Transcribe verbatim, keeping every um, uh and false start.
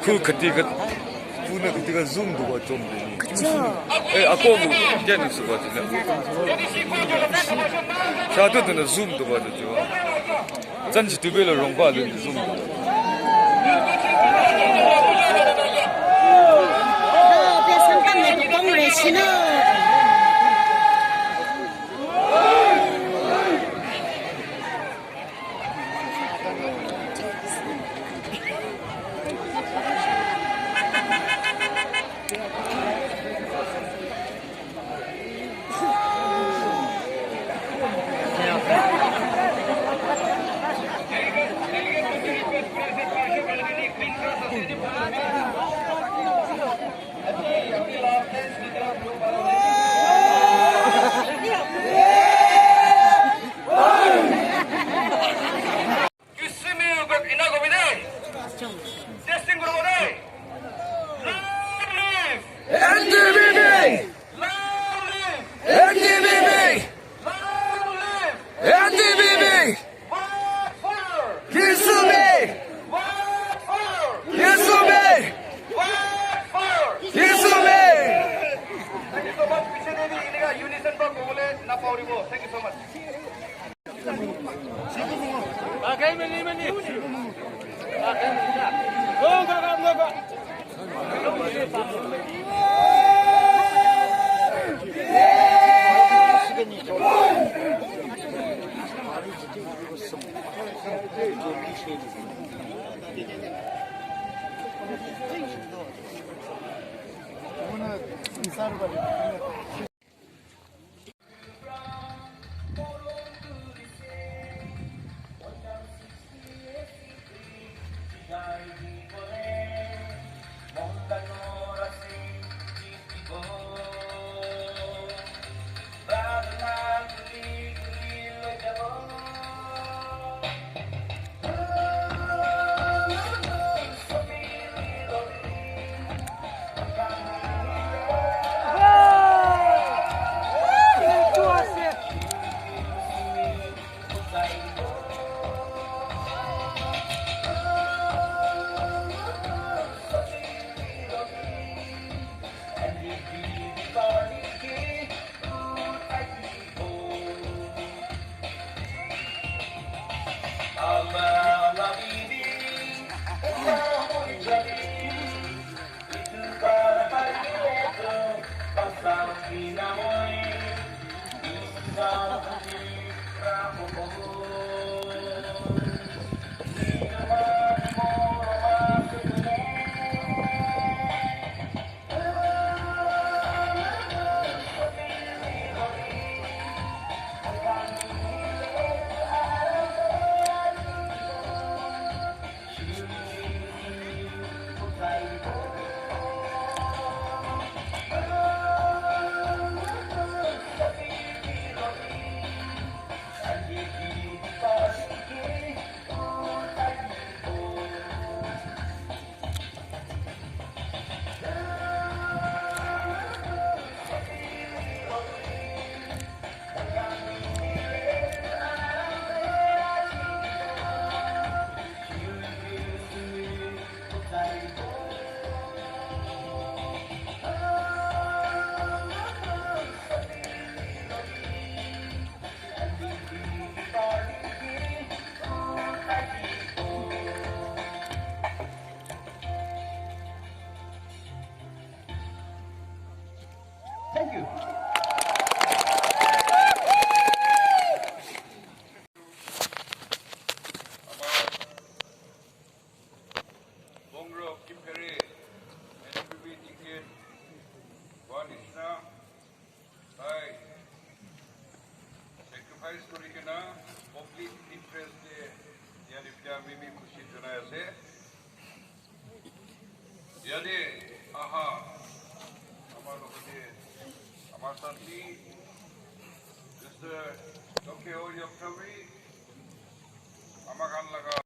Khu khati ka, khu na khati ka zoom do ba chom de ni. Eh, ako mo, kya ni su ba de na. Sa tu tu na zoom do ba de jo. Zan chi tu be lo rong ba de zoom. Testing kuribo dei. Long live! N D P P! Long live! N D P P! Long live! N D P P! Vote for! Kisume! Vote for! Kisume! Vote for! Kisume! Thank you so much. Piche de bhi eneka unison para kobole na paribo. Thank you so much. Thank you. Bongrok Kiphere, N P P ticket, Vanisna, tai sacrifice kuri kena public interest de yate bia mimi khushi janai ase. Yate aha, amar logte, amar sati, Mister Tokyo Yokchami, ama khan laga